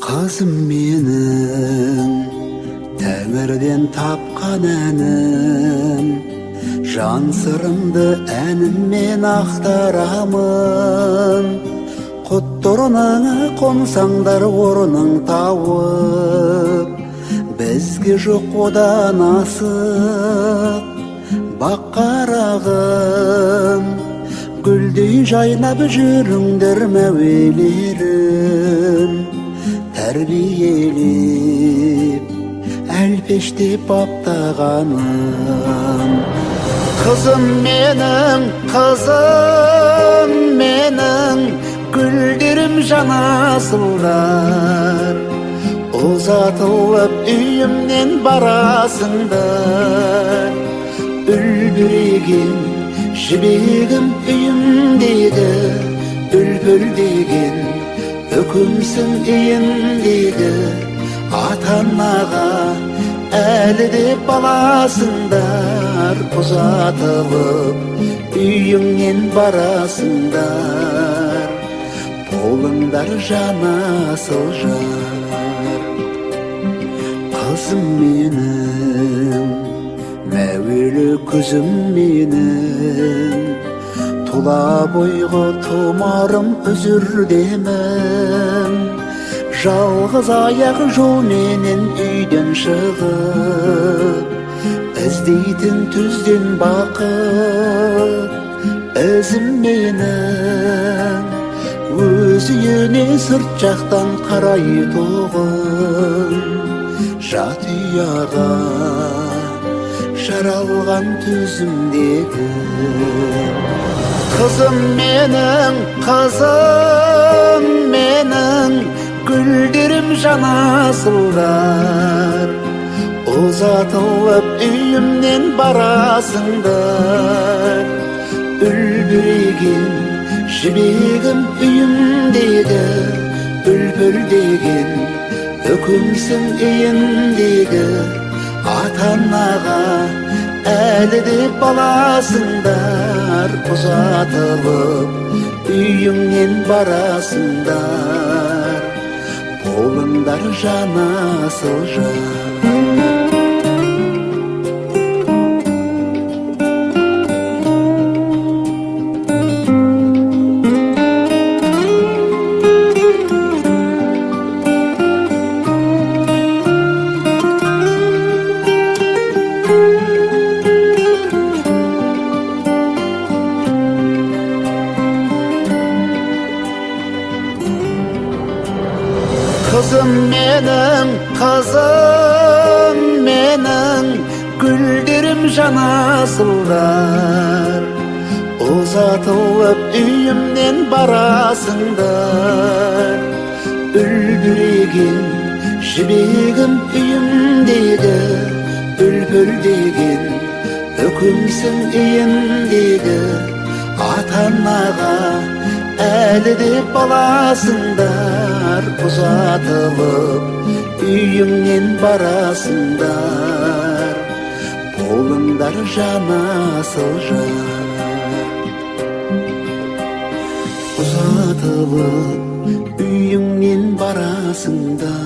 Қызым менің, тәңірден тапқан әнім, жан сырымды әніммен ақтарамын. Құтты қонсаңдар орның тауып, бізге жоқ одан асық. Бақ қарағым, гүлдей жайнап жүріңдер, мәуелерім. Тәрбиелеп, әлпештеп баптағаным. Қызым менің, қызым менің, гүлдерім жанасылдар. Ұзатылып үйімнен барасыңдар. Үлбіреген жібегім үйімдегі, үлпілдеген үкімсің иіндегі. Ата анаға әлі де баласыңдар, ұзатылып үйіңнен барасыңдар. Болыңдар жанасыл жар. Қызым менің, мәуелі күзім менің, тұла бойғы тұмарым, үзір демім. Жалғыз аяқ жолменен үйден шығып, іздейтін түзден бақыт ізім менің. Өз үйіне сырт жақтан қарайтұғын жат ұяға жаралған төзімдегі. Қызым менің, қызым менің, гүлдерім жанасылдар. Ұзатылып үйімнен барасыңдар. Үлбіреген жібегім үйімдегі, үлпілдеген үкімсің иіндегі. Ата анаға әлі де баласыңдар, ұзатылып үйіңнен барасыңдар. Болыңдар жанасыл жар. Қызым менің, қызым менің, гүлдерім жанасылдар. Ұзатылып үйімнен барасыңдар. Үлбіреген жібегім үйімдегі, үлпілдеген үкімсің иіндегі. Ата анаға әлі де баласыңдар, ұзатылып үйіңнен барасыңдар. Болыңдар жанасыл жар. Ұзатылып үйіңнен барасыңдар.